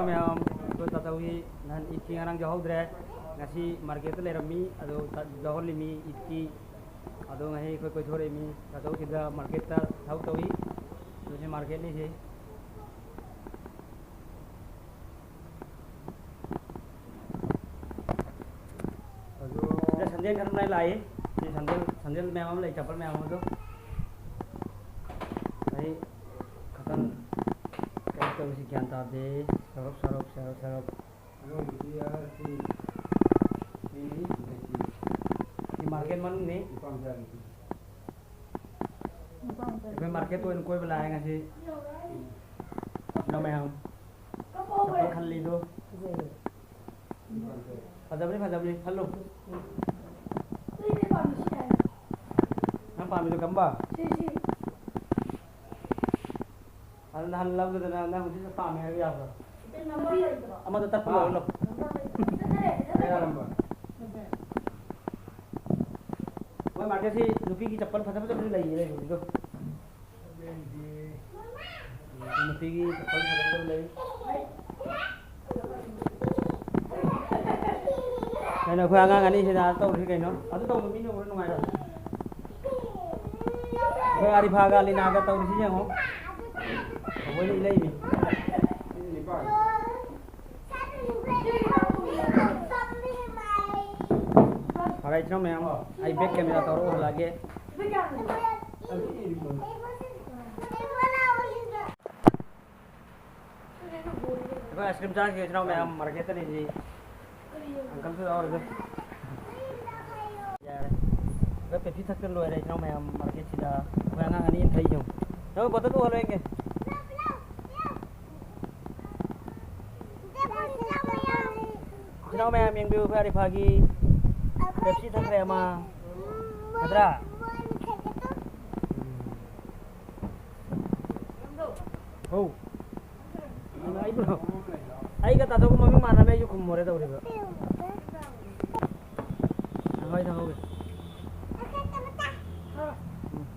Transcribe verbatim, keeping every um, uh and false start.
ꯃꯌꯥꯝ, ꯑꯩꯈꯣꯏ ꯇꯥꯆꯧꯒꯤ ꯅꯍꯥꯟ ꯏꯗꯀꯤ ꯉꯔꯥꯡ ꯌꯥꯎꯍꯧꯗ꯭ꯔꯦ, ꯉꯁꯤ ꯃꯥꯔꯀꯦꯠꯇ ꯂꯩꯔꯝꯃꯤ, ꯑꯗꯣ ꯇ-, ꯌꯥꯎꯍꯜꯂꯤꯃꯤ ꯏꯗꯀꯤ꯫ ꯑꯗꯣ ꯉꯁꯤ ꯑꯩꯈꯣꯏ ꯀꯣꯏꯊꯣꯔꯛꯏꯃꯤ, ꯇꯥꯆꯧ ꯁꯤꯗ ꯃꯥꯔꯀꯦꯠꯇ ꯊꯕꯛ ꯇꯧꯏ꯫ ꯑꯗꯨ ꯁꯤ ꯃꯥꯔꯀꯦꯠꯅꯤ ꯁꯤ꯫ ꯑꯗꯣ ꯁꯤꯗ ꯁꯟꯗꯦꯜ ꯈꯔ ꯂꯥꯛꯏ꯫ ꯁꯤ ꯁꯟꯗꯦꯜ, ꯁꯟꯗꯦꯜ ꯃꯌꯥꯝ ꯑꯃ ꯂꯩ, ꯆꯄꯜ ꯃꯌꯥꯝ ꯑꯃꯁꯨ꯫ ꯑꯩ ꯈꯇꯪ ꯀꯩꯅꯣ ꯇꯧꯔꯤꯁꯤ ꯒ꯭ꯌꯥꯟ ꯇꯥꯗꯦ꯫ ꯁꯔꯞ, ꯁꯔꯞ, ꯁꯔꯞ, ꯁꯔꯞ꯫ ꯁꯤ ꯃꯥꯔꯀꯦꯠ ꯃꯅꯨꯡꯅꯤ꯫ ꯑꯩꯈꯣꯏ ꯃꯥꯔꯀꯦꯠꯇ ꯑꯣꯏꯅ ꯀꯣꯏꯕ ꯂꯥꯛꯑꯦ ꯉꯁꯤ꯫ ꯏꯅꯥꯎ ꯃꯌꯥꯝ꯫ ꯆꯄꯜ ꯈꯜꯂꯤꯗꯣ꯫ ꯐꯖꯕꯅꯤ, ꯐꯖꯕꯅꯤ, ꯈꯜꯂꯨ꯫ ꯅꯪ ꯄꯥꯝꯃꯤꯗꯣ ꯀꯔꯝꯕ? ꯑꯗꯨ ꯅꯍꯥꯟ ꯂꯧꯒꯗꯅ ꯅꯪ ꯍꯧꯖꯤꯛ ꯄꯥꯝꯃꯦ ꯍꯥꯏꯕ ꯌꯥꯕ꯭ꯔꯣ? ꯑꯃꯗꯣ ꯇꯠꯄ ꯂꯣꯏꯔ ꯂꯧ꯫ ꯃꯣꯏ ꯃꯥꯔꯀꯦꯠꯁꯤ ꯅꯨꯄꯤꯒꯤ ꯆꯄꯜ ꯐꯖ ꯐꯖꯕꯁꯨ ꯂꯩꯌꯦ, ꯂꯩꯕꯨꯗꯤꯗꯣ꯫ ꯅꯨꯄꯤꯒꯤ ꯆꯄꯜ ꯐꯖ ꯐꯖꯕ ꯂꯩ꯫ ꯀꯩꯅꯣ, ꯑꯩꯈꯣꯏ ꯑꯉꯥꯡ ꯑꯅꯤꯁꯤꯅ ꯇꯧꯔꯤꯁꯤ ꯀꯩꯅꯣ? ꯑꯗꯨ ꯇꯧꯕ ꯃꯤꯅ ꯎꯔ ꯅꯨꯡꯉꯥꯏꯔꯣꯏ꯫ ꯑꯩꯈꯣꯏ ꯑꯥꯔꯤꯐꯥꯒ ꯑꯂꯤꯅꯥꯒ ꯇꯧꯔꯤꯁꯤ ꯌꯦꯡꯉꯣ꯫ ꯑꯩꯈꯣꯏꯅ ꯏꯂꯩꯅꯤ꯫ ꯐꯔꯦ, ꯏꯆꯤꯟ ꯏꯅꯥꯎ ꯃꯌꯥꯝ, ꯑꯩ ꯕꯦꯛ ꯀꯦꯃꯦꯔꯥ ꯇꯧꯔꯒ ꯍꯜꯂꯛꯑꯒꯦ꯫ ꯑꯩꯈꯣꯏ ꯑꯥꯏꯁ ꯀ꯭ꯔꯤꯝ ꯆꯥꯈꯤꯕ ꯏꯆꯤꯟ ꯏꯅꯥꯎ ꯃꯌꯥꯝ ꯃꯥꯔꯀꯦꯠꯇ ꯂꯩꯔꯤ꯫ ꯑꯪꯀꯜꯁꯨ ꯌꯥꯎꯔꯒ꯫ ꯌꯥꯔꯦ꯫ ꯑꯩꯈꯣꯏ ꯄꯦꯞꯁꯤ ꯊꯛꯇ ꯂꯣꯏꯔꯦ ꯏꯆꯤꯟ ꯏꯅꯥꯎ ꯃꯌꯥꯝ ꯃꯥꯔꯀꯦꯠꯁꯤꯗ꯫ ꯑꯩꯈꯣꯏ ꯑꯉꯥꯡ ꯑꯅꯤ ꯑꯃ ꯊꯛꯏ ꯌꯦꯡꯉꯨ꯫ ꯌꯦꯡꯉꯨ, ꯕꯣꯇꯜꯗꯨ ꯎꯍꯜꯂꯣ ꯌꯦꯡꯒꯦ꯫ ꯏꯆꯤꯟ ꯏꯅꯥꯎ ꯃꯌꯥꯝ ꯌꯦꯡꯕꯤꯌꯨ, ꯑꯩꯈꯣꯏ ꯑꯥꯔꯤꯐꯥꯒꯤ ꯄꯦꯞꯁꯤ ꯊꯛꯈ꯭ꯔꯦ ꯑꯃ꯫ ꯅꯠꯇ꯭ꯔꯥ? ꯍꯧ꯫ ꯑꯩꯕꯨ-, ꯑꯩꯒ ꯇꯥꯊꯣꯛꯄ ꯃꯃꯤꯡ ꯃꯥꯟꯅꯕ ꯑꯩꯁꯨ ꯈꯨꯝꯃꯨꯔꯦ ꯇꯧꯔꯤꯕ꯫ ꯊꯪꯍꯣꯏ, ꯊꯪꯍꯧꯒꯦ꯫ ꯎꯝ꯫